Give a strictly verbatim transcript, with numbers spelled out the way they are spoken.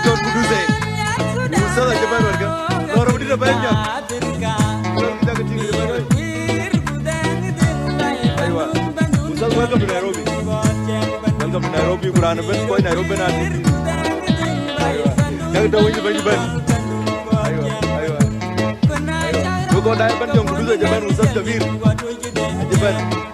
John Kuduse. Ustaz aje bɛ̈n wärkë. Lɔ̈ɔ̈r wëdït abɛ̈n jam. Lɔ̈ɔ̈r kï jakë tïŋ aje bɛ̈n wärkë. Aywa. Ustaz, welcome to Nairobi. Welcome to Nairobi. Ku raan ëbën, kɔc Nairobi bɛ̈n atïŋ. Aywa. Jakë dɔ̈u wëc bɛ̈n bɛ̈n. Aywa, aywa. Aywa. Wek kɔc daai bɛ̈n John Kuduse aje bɛ̈n, Ustaz Kabir. Aje bɛ̈n.